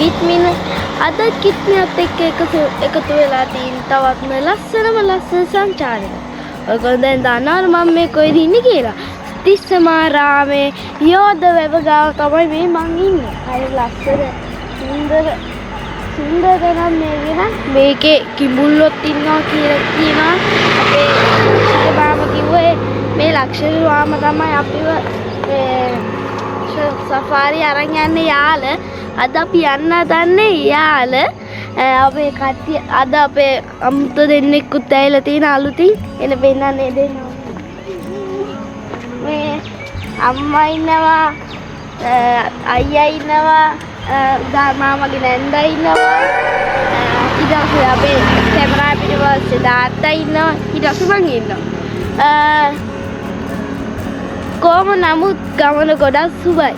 කිත්මින. අද කිත්මියත් එක්ක එකතු වෙලා තියෙන තවත්ම ලස්සනම ලස්සන සංචාරයක්. ඔයගොල්ලෝ දැන් දන්නවනේ මම මේ කොයිද ඉන්නේ කියලා. තිස්සමාරාමේ යෝධ වැව ගාව තමයි මේ මං ඉන්නේ. හරි ලස්සන සුන්දර සුන්දර නම් මේක නම් මේකේ කිඹුල්ලොත් ඉන්නවා කියලා කියනවා. අපේ ලක්ෂිත මාමා කිව්වේ මේ ලක්ෂණ මාමා තමයි අපිව මේ සෆාරි අරන් යන්නේ යාල. අද අපි යන්න හදන්නේ යාල. අපේ කට්ටිය අද අපේ අමුත්ත දෙන්නෙකුත් ඇවිල්ලා තියෙන අලුතින්. එන පෙන්නන්නේ දෙන්න. මේ අම්මා ඉන්නවා, අයියා ඉන්නවා, උදා මාමගේ නැන්දා ඉන්නවා. ඊට පස්සේ අපේ කැමරා පිටිපස්සේ තාත්තා ඉන්නවා. ඊට පස්සේ මං ඉන්නවා. කොහොම නමුත් ගමන ගොඩක් සුබයි.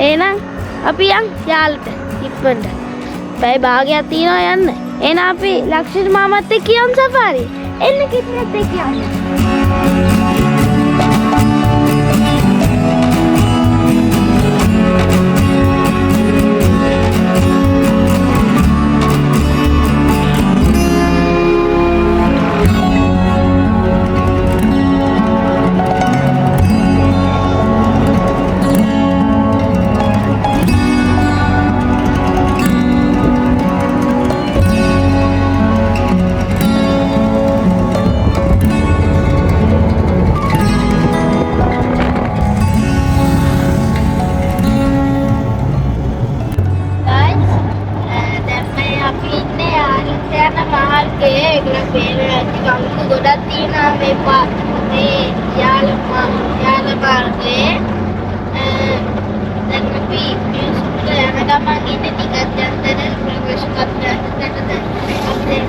එහෙනම් අපි යන් යාලට ඉක්මනට. පැය භාගයක් තියෙනවා යන්න. එහෙනම් අපි ලක්ෂණ මාමත් එක්ක යන් සෆාරි. එන්න කිත්නත් එක්ක යන්න. ගොඩක් තියෙනවා මේ මේ යාල යාල මාර්ගයේ. දැන් අපි මිනිස්සුන්ට යන ගමන් ඉන්නේ ටිකක් යන්න ප්‍රවේශකත් යන්න තැනට අපේ යන්න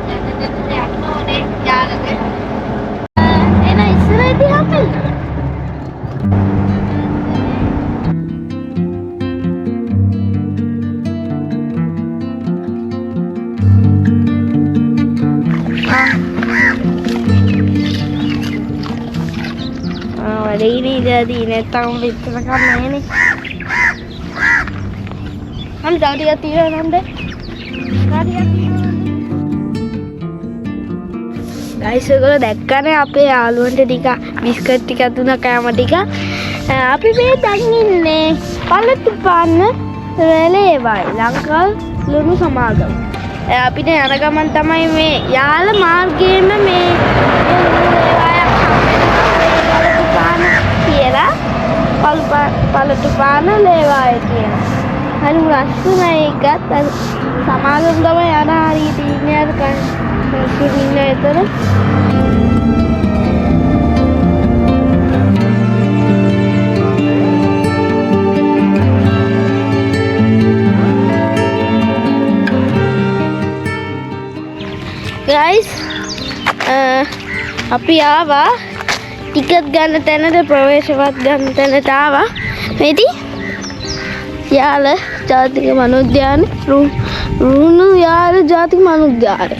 තැනට යන්න ඕනේ යාලට. එන ඉස්සරහදී හම්බෙන්න. වැඩේ ඉඳලා නැත්තම් විතර කන්නේ. හරි තව ටිකක් තියෙනවා නේද? තව ටිකක් තියෙනවා. ගයිස් ඔයගොල්ලෝ දැක්කනේ අපේ යාළුවන්ට ටික බිස්කට් ටිකක් දුන්නා කෑම ටික. අපි මේ දැන් ඉන්නේ පළතුපාන රැළේවයි ලංකා ලුණු සමාගම. අපිට යන ගමන් තමයි මේ යාල මාර්ගයේම මේ කියලා පළතුපාන ලේවාය කියලා. හරි ලස්සනයි ඒකත්. සමාගම තමයි යන හරිය තියෙන්නේ අර මිනිස්සු ඉන්න එතන. ගයිස් අපි ආවා ටිකට් ගන්න තැනට, ප්‍රවේශපත් ගන්න තැනට ආවා. මේ ඉතින් යාල ජාතික වනෝද්‍යාන රුණු යාල ජාතික වනෝද්‍යානය.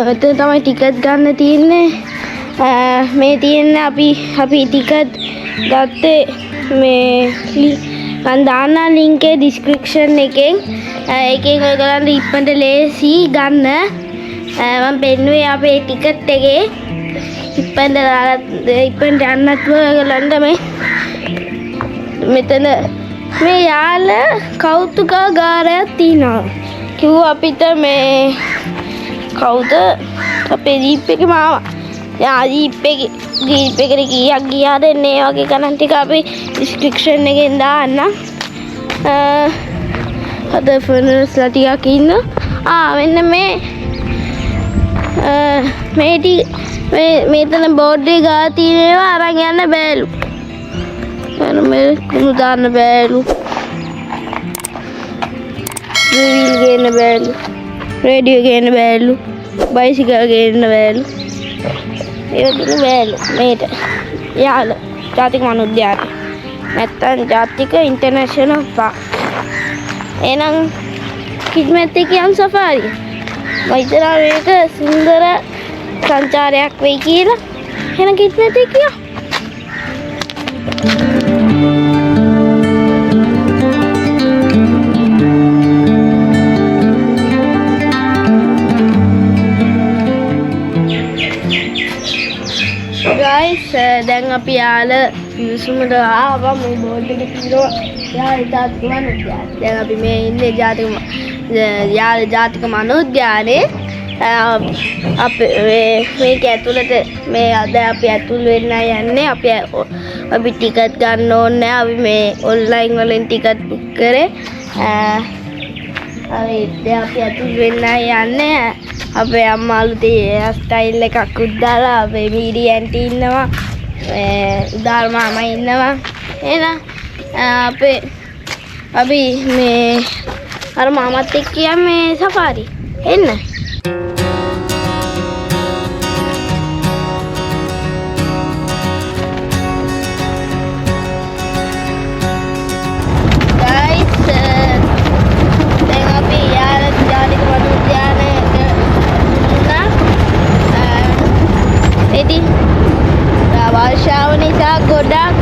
මෙතන තමයි ටිකට් ගන්න තියෙන්නේ. මේ තියෙන්නේ අපි ටිකට් ගත්තේ මේ මං දාන්නම් ලින්ක් එක ඩිස්ක්‍රිප්ෂන් එකෙන්. ඒකෙන් ඔයගොල්ලන්ට ඉක්මනට ලේසි ගන්න. මං පෙන්නුවේ අපේ ටිකට් එකේ ඉක්මනට ඉක්මනට යන්නත් ඔයගොල්ලන්ට මේ මෙතන මේ යාල කෞතුකාගාරයක් තියෙනවා. කිව්වා අපිට මේ කවුද අපේ ජීප් එකේ මාමා. යා ජීප් එකේ ජීප් එකට කීයක් ගියාද එන්නේ ඒ වගේ ගණන් ටික අපි ඩිස්ක්‍රිප්ෂන් එකෙන් දාන්නම්. අද ෆර්නස්ලා ටිකක් ඉන්නවා. මෙන්න මේ මේ ටික මේ මෙතන බෝඩ් එක ගාව තියෙන ඒවා අරන් යන්න බෑලු. අර මේ කුණු දාන්න බෑලු. වීල් ගේන්න බෑලු. රේඩියෝ ගේන්න බෑලු. බයිසිකල් ගේන්න බෑලු. ඒවා ගේන්න බෑලු. මේට යාල ජාතික වනෝද්‍යානය. නැත්තම් ජාතික ඉන්ටර්නැෂනල් පාක්. එහෙනම් කිත්මත් එක්ක යම් සෆාරි. මම හිතනවා මේක සුන්දර සංචාරයක් වෙයි කියලා. එහෙනම් කිත්මත් එක්ක යමු. ගයිස්, දැන් අපි යාල පිවිසුමට ආවා. මේ බෝඩ් එකේ තියෙනවා යාල ජාතික වනෝද්‍යානය. දැන් අපි මේ ඉන්නේ යාල ජාතික වනෝද්‍යානයේ. අපේ මේක ඇතුළට මේ අද අපි ඇතුල් වෙන්න යන්නේ. අපි අපි ටිකට් ගන්න ඕනේ නෑ. අපි මේ ඔන්ලයින් වලින් ටිකට් බුක් කරේ. අපි දැන් අපි ඇතුල් වෙන්න යන්නේ. අපේ අම්මා අලුතේ හෙයාර් ස්ටයිල් එකක් උදාලා අපේ මීඩි ඇන්ටි ඉන්නවා. මේ උදාල් මාමා ඉන්නවා. එහෙනම් අපි මේ අර මාමත් එක්ක යන්නේ මේ සෆාරි. එන්න. ගයිස්, දැන් අපි යාල ජාතික වනෝද්‍යානයට වුණා. ඉතින් වර්ෂාව නිසා ගොඩක්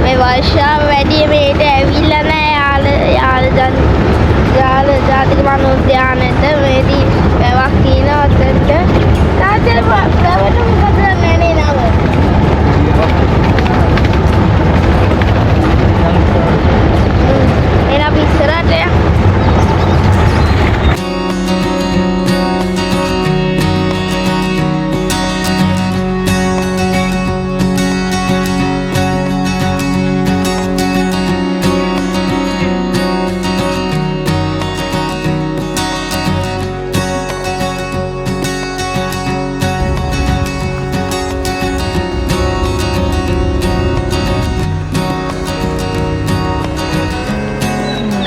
මේ වර්ෂාව වැඩි මේට ඇවිල්ලා නෑ යාල ජාතික වනෝද්‍යානයට. මේදී වැවක් තියෙනවා ඔතනට. තාත්තට වැවට මොකද දන්නේ නේ නම. එහෙනම් අපි ඉස්සරහට යමු.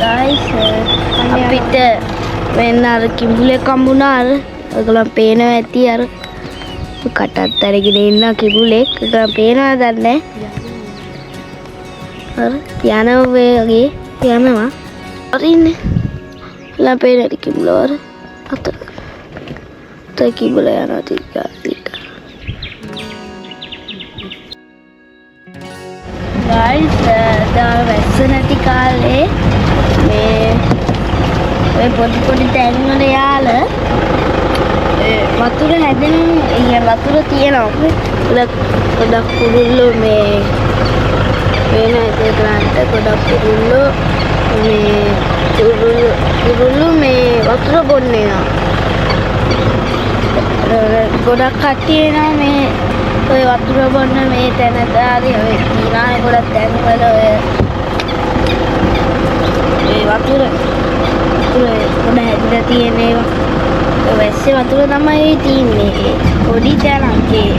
ගයිස්, අපිට මෙන්න අර කිඹුලෙක් හම්බුණා. අර ඔයගොල්ලන් පේනවා ඇති අර කටත් අරගෙන ඉන්න කිඹුලෙක්. ඔයගොල්ලන් පේනවද දන්නේ නැහැ. අර යනවා වගේ යනවා. අර ඉන්නේ. ඔයගොල්ලන් පේන ඇති කිඹුලව අර අත. අත කිඹුල යනවා ටික ටික. ගයිස්, දැන් වැස්ස නැති කාලේ මේ ඔය පොඩි පොඩි තැන්වල යාල වතුර හැදෙන, ඒ කියන්නේ වතුර තියෙනවා. ගොඩක් කුරුල්ලෝ මේ වෙන ඒකලන්ට ගොඩක් කුරුල්ලෝ මේ කුරුල්ලෝ මේ වතුර බොන්න එනවා. ගොඩක් කට්ටිය එනවා මේ ඔය වතුර බොන්න මේ තැනට හරි ඔය තියනානේ ගොඩක් තැන්වල ඔය මේ වතුර ගොඩ හැදිලා තියෙන ඒවා. ඔය වැස්සේ වතුර තමයි තියෙන්නේ. පොඩි තැනක් ඒ.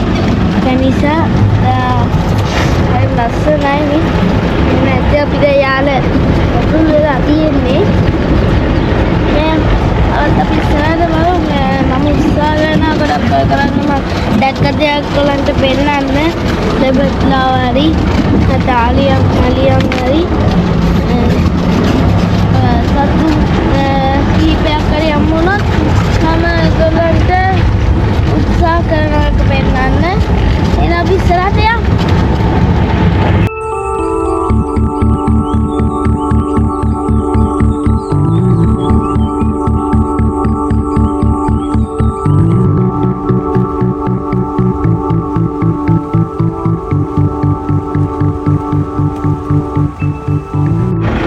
ඒක නිසා හරි ලස්සනයි නේ. එන්න ඇත්තේ අපි දැන් යාල වතුර වෙලා තියෙන්නේ. නෑ අර අපි ඉස්සරහට බලමු. මම උත්සාහ කරනවා ගොඩක් ඔය කරන්න මම දැක්ක දෙයක් ඔයගලන්ට පෙන්නන්න. දෙබත්ලාව හරි නැත්නම් ආලියම් මලියම් හරි සතු කීපයක් හරි හම්බුනොත් මම ඔයගලන්ට උත්සාහ කරනවා එක පෙන්නන්න. එහෙනම් අපි ඉස්සරහට යමු.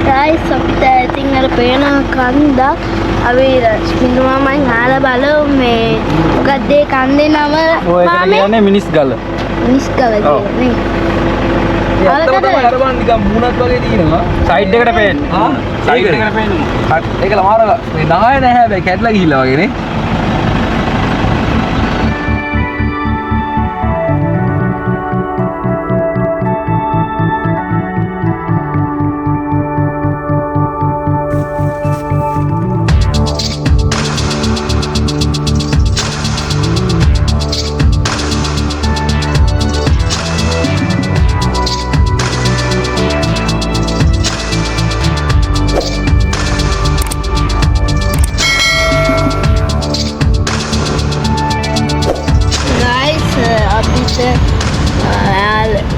ගයිස්, අපිට ඉතින් අර පේන කන්දක් අපි රශ්මින් මාමෙන් අහලා බලමු මේ මොකක්ද ඒ කන්දේ නම? ඔය එකට මාමේ? කියන්නේ මිනිස් ගල. මිනිස් ගල ඔව්. කියන්නේ. ඒ ඇත්තම තමයි අර බලන්න නිකන් මූණක් වගේ තියෙනවා. සයිඩ් එකට පේන්නේ. ආ? සයිඩ් ඒකනේ. එකට පේන්නේ. ඒක ළමාර මේ නහය නැහැ හැබැයි කැඩලා ගිහිල්ලා වගේ නේ.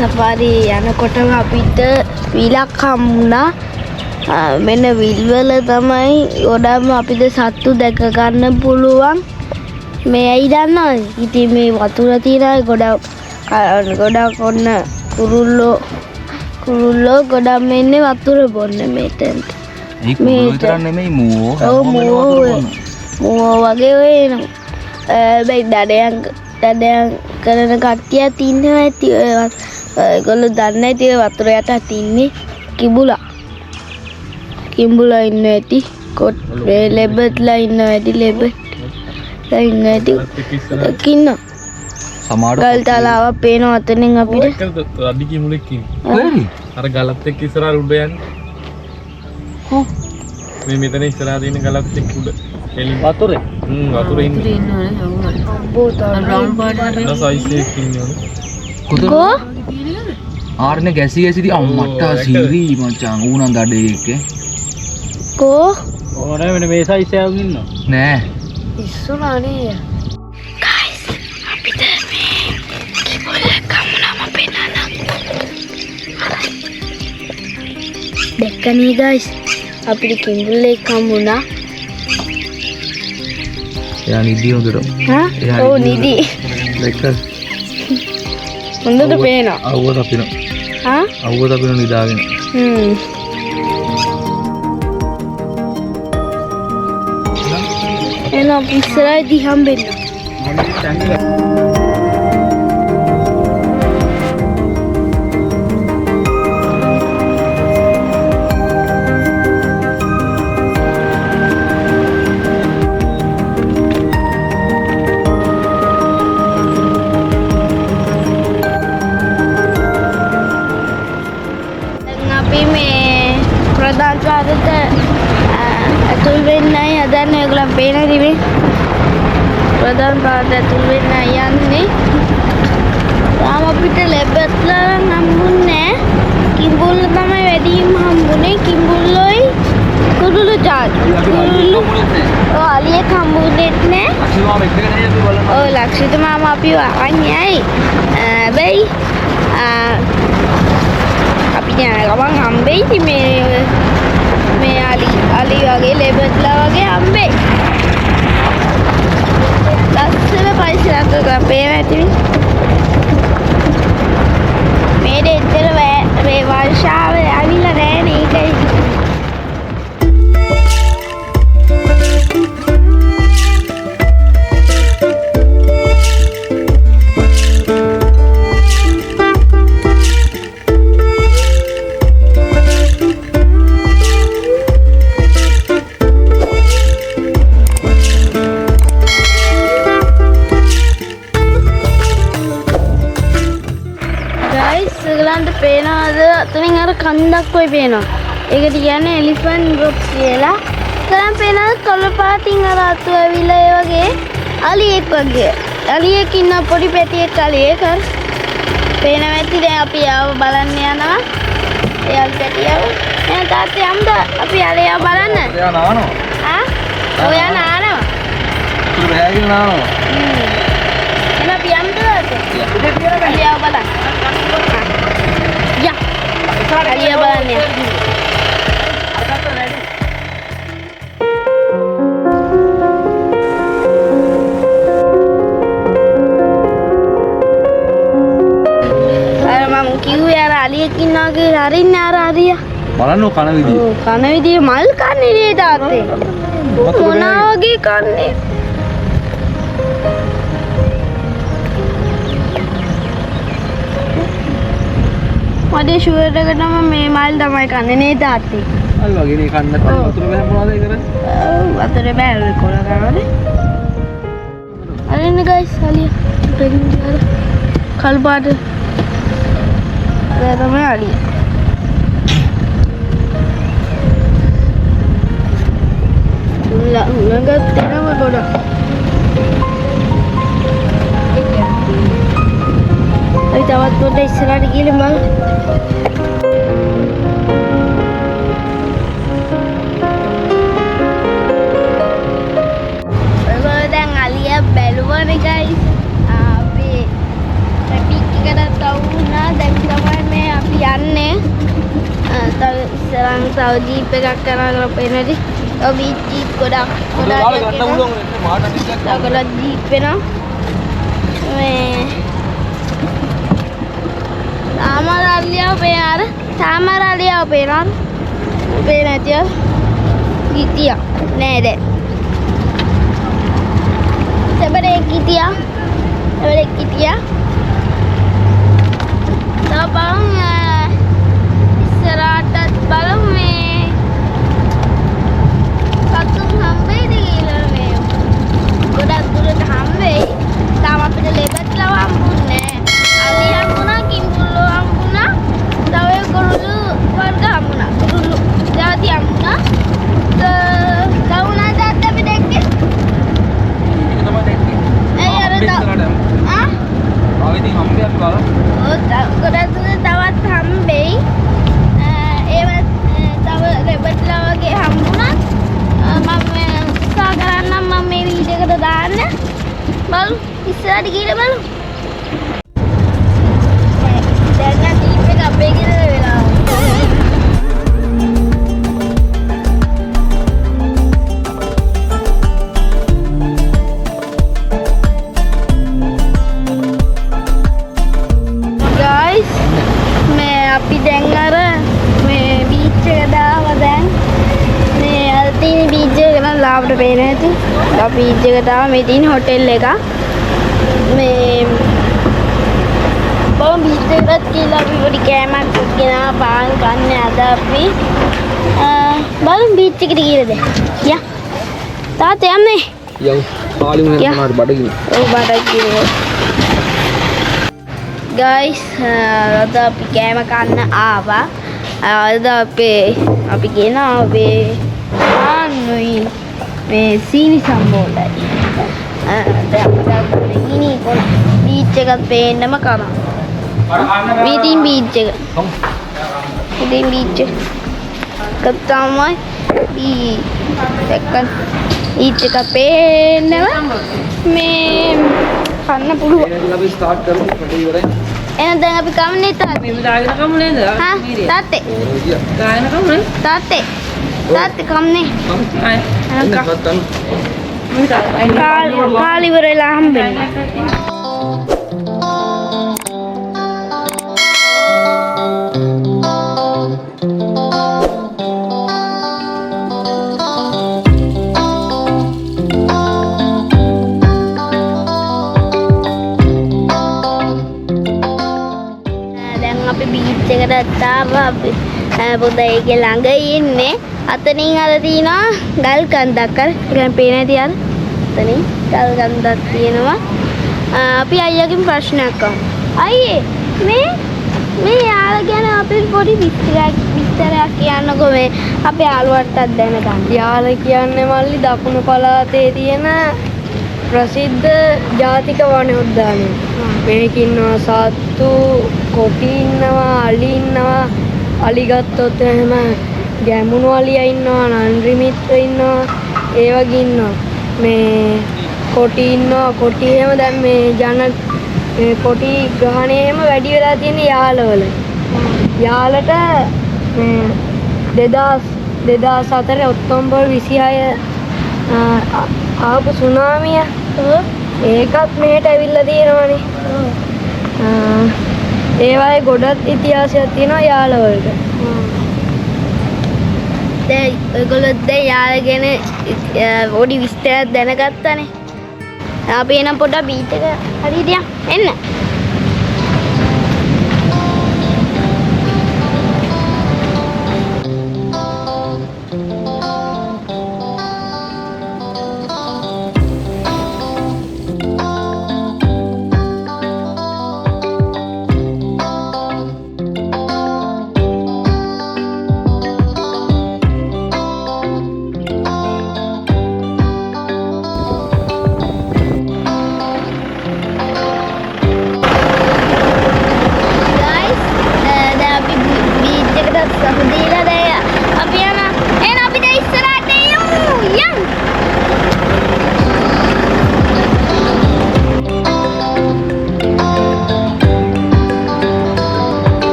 සෆාරි යනකොටම අපිට විලක් හම්බුණා. මෙන්න විල්වල තමයි ගොඩක්ම අපිට සත්තු දැක ගන්න පුළුවන්. මේ ඇයි දන්නවද? ඉතින් මේ වතුර තියෙන ගොඩක් අර ගොඩක් ඔන්න කුරුල්ලෝ කුරුල්ලෝ ගොඩක් ඉන්නේ වතුර බොන්න මෙතනට. ඒ කුරුල්ලෝ විතරක් නෙමෙයි මුවෝ ඔව් හැමෝම එනවා මුවෝ වතුර බොන්න. මුවෝ වගේ ඔය එනවා. හැබැයි දඩයන් දඩයන් කරන කට්ටියත් ඉන්නවා ඇති. ඔය ඒගොල්ලෝ දන්නේ නැති ඔය වතුර යටත් ඉන්නේ කිඹුලා. කිඹුලා ඉන්නවා ඇති. කොට මේ ලෙබර්ට්ලා ඉන්නවා ඇති. ලෙබර්ට්ලා ඉන්නවා ඇති. ඉන්නවා. සමහරට ගල් තලාවක් පේනවා අතනින් අපිට. එක්කද අඩි කිමුලෙක් ඉන්නේ. කොහෙද? අර ගලත් එක්ක ඉස්සරහට උඩ යන්නේ. මේ මෙතන ඉස්සරහා තියෙන ගලත් එක්ක උඩ. එළින්. වතුරේ. හ්ම් වතුරේ ඉන්නේ. අම්බෝ තමයි. අර සයිස් එකක් ඉන්නේ ඔන්න. කොතන? කෝ ආරනේ ගැසි ගැසි දී අම්මට ඔව්, සීරි මචං ඌ නම් දඩේ එක්කේ. කෝ ඕනෑ වෙන මේ සයිස් එකක් ඉන්නවා. නෑ. ඉස්සුනා නේ. ගයිස් අපිට මේ කිඹුලෙක් හම්බුනාම පෙන්නන්න. දැක්කනේ ගයිස් අපිට කිඹුලෙක් හම්බුණා. එයා නිදි හොඳට. හා? එයා ඔව් නිදි නිදි. දැක්කද? හොඳට පේනවා. අවුව තපිනවා. හා? අවුව තපිනවා නිදාගෙන. හ්ම්. එහෙනම් අපි ඉස්සරහදී හම්බෙන්න. දැන් අපි මේ ප්‍රධාන ද්වාරයට ඇතුල් වෙන්නයි හදන්නේ. ඔයගොල්ලන් පේනවද මේ? ප්‍රධාන ද්වාරයට ඇතුල් වෙන්නයි යන්නේ. තාම අපිට ලැබත්ලා නම් හම්බුන්නේ නෑ. කිඹුල්ල තමයි වැඩිම හම්බුනේ. කිඹුල්ලොයි කුරුළු ජාති. කුරුළු ඔව් අලියෙක් හම්බුනේත් නෑ. ලක්ෂිත මාම එක්කගෙන යන්නේ අපි බලන්න. ඔව් ලක්ෂිත මාමා අපිව අරන් යයි. හැබැයි අපි යන ගමන් හම්බෙයි ඉතින් මේ මේ අලි අලි වගේ ලෙබර්ට්ලා වගේ හම්බෙයි. ලස්සන පරිසරයක් ඔයගොල්ලන් පේනවා ඇති මේ. මේ දෙච්චර මේ වර්ෂාව ඇවිල්ලා නෑනේ ඒකයි. ගයිස් ඔයගලන්ට පේනවද අතනින් අර කන්දක් වගේ පේනවා. ඒකට කියන්නේ එලිෆන්ට් රොක් කියලා. ඔයගලන් පේනවද කොළ පාටින් අර අතු ඇවිල්ලා ඒ වගේ අලියෙක් වගේ. අලියෙක් ඉන්න පොඩි පැටියෙක් අලියෙක් අර පේනවා ඇති. දැන් අපි ආව බලන්න යනවා. ඒ අලි පැටියව. එහෙනම් තාත්තේ යමුද අපි අලියව බලන්න? එයා නානවා. ආ? ඔයා නානවා. වතුර බෑගෙන නානවා. එහෙනම් අපි යමුද තාත්තේ? අලියව බලන්න. යා. අලියව බලන්න යන්න. අර මම කිව්වේ අර අලියෙක් ඉන්නවා කියලා අරින්නේ අර අලියා. බලන්න ඔය කන විදිය. ඔව් කන විදිය මල් කන්නේ නේ තාත්තේ. වතුර මොනා වගේ කන්නේ? මට ෂුවර් එකටම මේ මල් තමයි කන්නේ නේ තාත්තේ. මල් වගේ නේ කන්න නැත්නම් වතුර බෑ මොනවද ඒ කරන්නේ? ඔව් වතුර බෑ ඔය කොළ කනවනේ. අරන්න ගයිස් අලියා. පෙන්නේ අර කළු පාට. අර තමයි අලියා. හුලඟත් එනවා ගොඩක්. අපි තවත් පොඩ්ඩක් ඉස්සරහට ගිහලා බලමු. ඔයගොල්ලෝ දැන් අලියා බැලුවනේ ගයිස්. අපි ට්‍රැෆික් එකටත් අවු වුණා. දැන් තමයි මේ අපි යන්නේ. තව ඉස්සරහන් තව ජීප් එකක් යනවා කියලා පේනදි. ඔව් බීච් ජීප් ගොඩක් ගොඩක් ඔයාලා ගන්න එනවා. පුළුවන් නේ මාට ටිකක්. තව ගොඩක් ජීප් එනවා. මේ අලියව පේනවා අර. තාම අර අලියව පේනවා. පේන ඇති අර. හිටියා නෑ දැන්. සැබරේ හිටියා. සැබරේ හිටියා. තව බලමු ඉස්සරහටත් බලමු මේ සතුන් හම්බෙයිද කියලා මේ ගොඩක් දුරට හම්බෙයි. තාම අපිට ලෙබට්ලව හම්බුන්නේ නෑ. අලි හම්බුණා, කිඹුල්ලෝ හම්බුණා, තව ඒ කුරුළු වර්ග හම්බුණා. කුරුළු ජාති හම්බුණා. තව මොනවද අපි දැක්කේ? ඒක තමයි දැක්කේ. ඇයි අර ඉස්සරහට යමු. ආ? ආ ඉතින් හම්බෙයි අපි බලමු. ඔව් ගොඩක් දුරට තවත් හම්බෙයි. ඒවත් තව රෙබට්ලා වගේ හම්බුණා. මම උත්සාහ කරන්නම් මම මේ වීඩියෝ එකට දාන්න. බලමු ඉස්සරහට ගිහලා බලමු. දැන් නම් ජීප් එක අපේ ගෙදර වෙලා. ගයිස් මේ අපි දැන් අර මේ බීච් එකට ආවා දැන්. මේ අර තියෙන බීච් එක නම් ලාවට පේන ඇති. අපි බීච් එකට ආවා. මේ තියෙන හොටෙල් එක. මේ බලමු බීච් එකටත් ගිහලා අපි පොඩි කෑමක් ගෙනා පාන් කන්නේ අද අපි. බලමු බීච් එකට ගිහලා දැන්. යා. තාත්තේ යන්නේ. යමු. පාලිමු යා. එහෙනම් මොනවාරි බඩගිනි. ඔව් බඩගිනි. ගයිස් අද අපි කෑම කන්න ආවා. අද අපි ගෙනාවේ පානුයි මේ සීනි සම්බෝලයි. දැන් අපි ගිනි කොන බීච් එකත් පේන්නම කරා. මේ තියෙන බීච් එක. ඉතින් බීච් එක තමයි දැක්කත් බීච් එක පේන්නම මේ කන්න පුළුවන්. එහෙනම් අපි ස්ටාර්ට් කරමු. වැඩේ ඉවරයි. එහෙනම් දැන් අපි කමන්නේ තාත්තේ. මෙහෙම දාගෙන කමු නේද? හා තාත්තේ. ඕන විදිය. දාගෙන කමු නේ? තාත්තේ. තාත්තේ කමන්නේ. ආය. එහෙනම් ගත්තම. මෙහෙම දාගෙන. කාල ඉවර වෙලා හම්බෙන්න. දැන් අපි බීච් එකට ආවා. අපි පොඩ්ඩක් ඒකේ ළඟ ඉන්නේ. අතනින් අර තියෙනවා ගල් කන්දක් අර. ඒ කියන්නේ පේන ඇති අර. අතනින් ගල් කන්දක් තියෙනවා. අපි අයියාගෙන් ප්‍රශ්නයක් අහමු. අයියේ මේ යාළ ගැන අපි පොඩි විස්තරයක් කියන්නකෝ මේ අපේ යාළුවන්ටත් දැනගන්න. යාළ කියන්නේ මල්ලි දකුණු පළාතේ තියෙන ප්‍රසිද්ධ ජාතික වන උද්‍යානය. මේක ඉන්නවා සත්තු, කොටි ඉන්නවා, අලි ඉන්නවා. අලි ගත්තොත් එහෙම ගැමුණු අලියා ඉන්නවා, නන්රි මිත්‍ර ඉන්නවා, ඒ වගේ ඉන්නවා. මේ කොටි ඉන්නවා, කොටි එහෙම දැන් මේ ජන මේ කොටි ග්‍රහණය එහෙම වැඩි වෙලා තියෙන යාළවල. යාළට මේ 2004 ඔක්තෝබර් 26 ආපු සුනාමිය ඒකත් මෙහෙට ඇවිල්ලා තියෙනවනේ. ඒ වගේ ගොඩක් ඉතිහාසයක් තියෙනවා යාළවලට. දැන් ඔයගොල්ලෝ දැන් යාළ ගැන පොඩි විස්තරයක් දැනගත්තනේ. අපි එහෙනම් පොඩ්ඩක් බීච් එක හරියට යන්න. එන්න.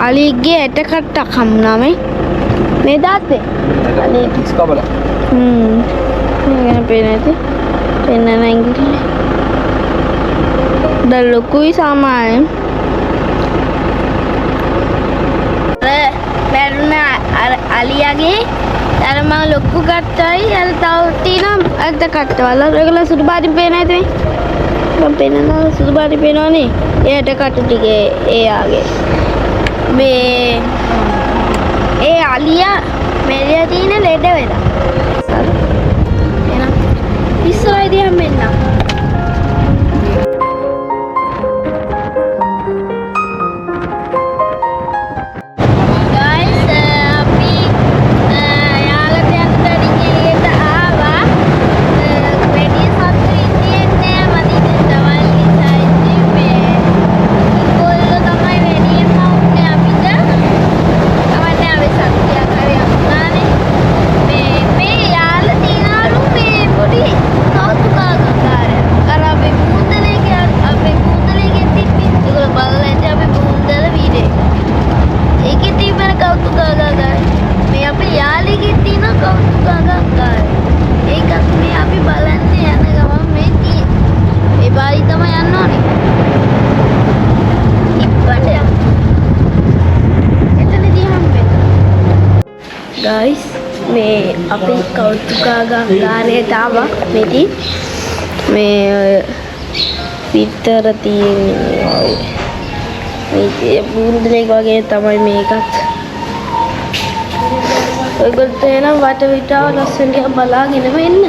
අලිගේ ඇට කට්ටක් හම්බුණා මේ. මේ තාත්තේ. අලිගේ ඉස් කබලා. මේ ගැන පේන ඇති. පෙන්නන ඇඟිල්ල. දැන් ලොකුයි සාමාන්‍යයෙන්. අර මැරුණ අර අලියාගේ අර මම ලොකු කට්ටයි අර තව තියෙනවා අර කට්ටවල ඒගොල්ලෝ සුදු පාටින් පේන ඇති මේ. මම පේනවා සුදු පාටින් පේනවනේ. ඒ ඇට කටු ටික එයාගේ. මේ ඒ අලියා මෙරියා තියෙන ලෙඩ වෙලා. එහෙනම් ඉස්සරහදී හම්බෙන්න. ගයිස් අපි යාලට යන තැනින් එළියට ආවා. වැඩි සත්තු ඉන්නේ නෑ මට ඉතින් දවල් නිසා ඉතින් මේ ඉකොල්ලෝ තමයි වැඩියෙන්ම වුනේ අපිට. කවන්නේ අපි සත්‍යයක් හරි අහුණානේ. මේ මේ යාල තියනලු මේ පොඩි කෞතුකාගාරයක්. අර අපේ කූන්දලේ අපේ කූන්දලේ තිබ්බේ. ඒගොල්ලෝ බලලා ඇති අපේ කූන්දල වීරයෙක්. ඒකේ තිබෙන කෞතුකාගාරය. මේ අපේ යාළුවෙක්ගේ තියෙන කෞතුකාගාරය. ඒකත් මේ අපි බලන්න යන ගමන් මේ මේ පාරේ තමයි යන්න ඕනේ. ඉක්මනට යන්න. එතනදී හම්බෙන්න. ගයිස් මේ අපේ කෞතුකාගාරයට ආවා. මේ මේ ඔය විතර තියෙන්නේ ඔය මේ බුරුදලෙක් වගේ තමයි මේකත්. ඔයගොල්ලෝ එනම් වටපිටාව ලස්සන ටික බලාගෙනම එන්න.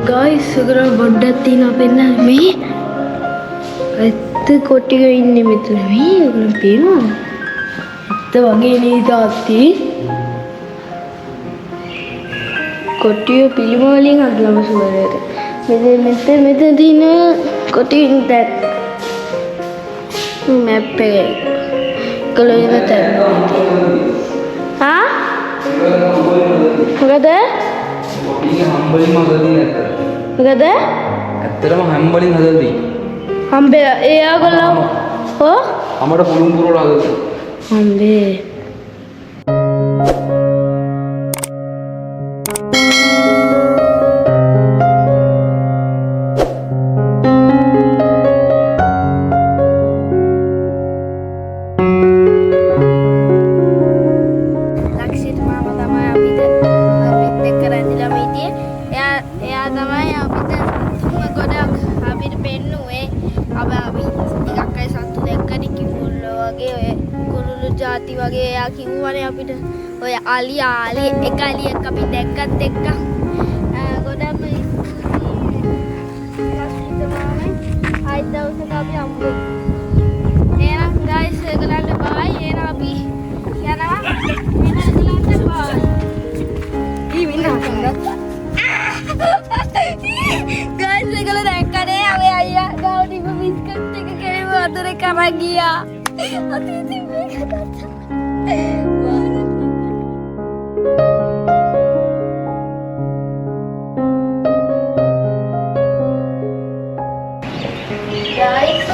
ගයිස් ඔයගොල්ලෝ පොඩ්ඩක් තියෙනවා පෙන්නන්න. මේ ඇත්ත කොටික ඉන්නේ මෙතන. මේ ඔයගොල්ලෝ පේනවද? ඇත්ත වගේ නේ තාත්තී. කොටිය පිළිම වලින් හදලම සුවරයට. මෙතන මෙතන මෙතන තියෙන කොටිය දැන් මැප් එකේ. ඔයගොල්ලෝ ඉන්න තැන. හා? මොකද? කොටිගේ හම්බලින්ම හදලා තියෙන ඇත්තට. මොකද? ඇත්තටම හැම්බලින් හදලා තියෙන්නේ. හම්බේ ඒ ඔයගොල්ලෝ ඔව් අමඩ පුළුන් පුරවලා හදලා තියෙන්නේ. හම්බේ ලක්ෂිත මාමා තමයි අපිට අපිත් එක්ක රැඳිලාම හිටියේ. එයා තමයි අපිට සත්තුන්ව ගොඩක් අපිට පෙන්නුවේ. අපි ටිකක් අය සත්තු දැක්කනේ කිඹුල්ලෝ වගේ ඔය කුරුළු ජාති වගේ එයා කිව්වනේ අපිට. ඔය අලි අලි එක අලියෙක් අපි දැක්කත් එක්ක ගොඩක්ම ස්තුතියි ලක්ෂිත මාමේ. ආයෙත් දවසක අපි හම්බෙමු. එහෙනම් ගයිස් ඔයගොල්ලන්ට බයි. එහෙනම් අපි යනවා. එහෙනම් ඔයගොල්ලන්ට බයි. ගයිස් ඔයගොල්ලෝ දැක්කනේ අපේ අයියා ගාව තිබ්බ බිස්කට් එක කෙලින්ම වතුරේ කරන් ගියා. අතේ තිබ්බ එක ගත්තා. ගයිස්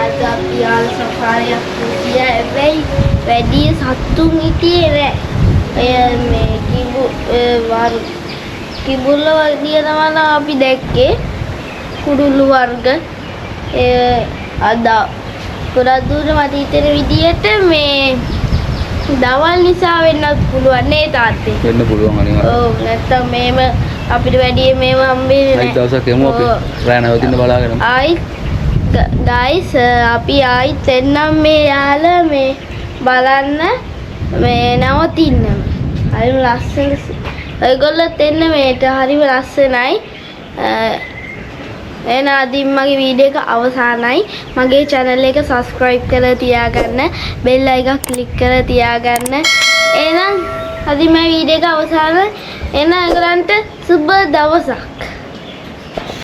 අද අපි යාළ සෆාරියක් ගියා. හැබැයි වැඩි සත්තුන් හිටියේ නෑ. ඔය මේ කිඹුල්ල වගේ තමයි අපි දැක්කේ. කුරුළු වර්ග. ඒ අද ගොඩක් දුර මට හිතෙන විදියට මේ දවල් නිසා වෙන්නත් පුළුවන් නේ තාත්තේ. වෙන්න පුළුවන් අනිවාර්යයෙන්. ඔව් නැත්තම් මේම අපිට වැඩි මේව හම්බෙන්නේ නෑ. අනිත් දවසක් එමු අපි. ඔව්. රෑ නැවතින්න බලාගෙන. ආයිත් ගයිස් අපි ආයිත් එන්නම් මේ යාළ මේ බලන්න මේ නවතින්නම. හරිම ලස්සන. ඔයගොල්ලොත් එන්න මේට හරිම ලස්සනයි. එහෙනම් අදින් මගේ වීඩියෝ එක අවසానයි. මගේ channel එක subscribe කරලා තියාගන්න, bell icon click කරලා තියාගන්න. එහෙනම් අද මේ වීඩියෝ එක අවසానයි. එන ඒගොල්ලන්ට සුබ දවසක්.